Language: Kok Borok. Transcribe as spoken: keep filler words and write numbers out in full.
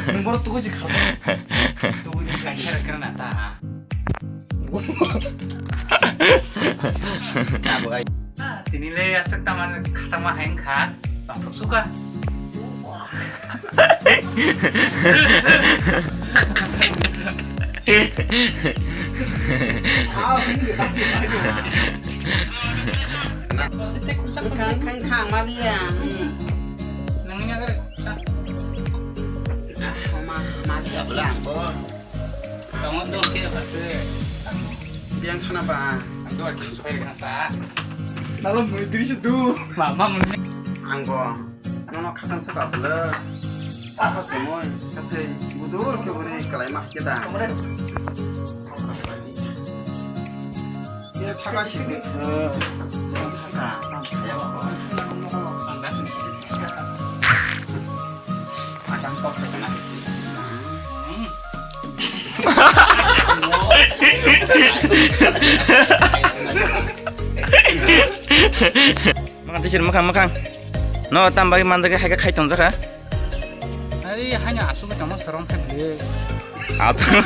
Nung borok tugu si khaba. Tugu si kaisa ra kena ta. Abo ai. Ah, tini le aswk tama khatama hai wngkha. Bathok suka. Khang, khang, khang, maliya. Hmm. Nangni agre sa. Ah, ma, maliya bela angbo. Tamo dong ke base. Biang khana ba. Ang dua kis pai khana ta. Nalo mui diri se du. Mama mui. Angbo. Nono khatang se babule. Apa semoi, kasai budur ke buri kalai mah kita. Ini thaka sih. Thaka. Akan kok kena. Mwkhang tisir mwkhang mwkhang. No tam bagwi manjak hai khe khai tongjak ha. Ari haino asugwi tongma sorom khe bwlwi. Ato.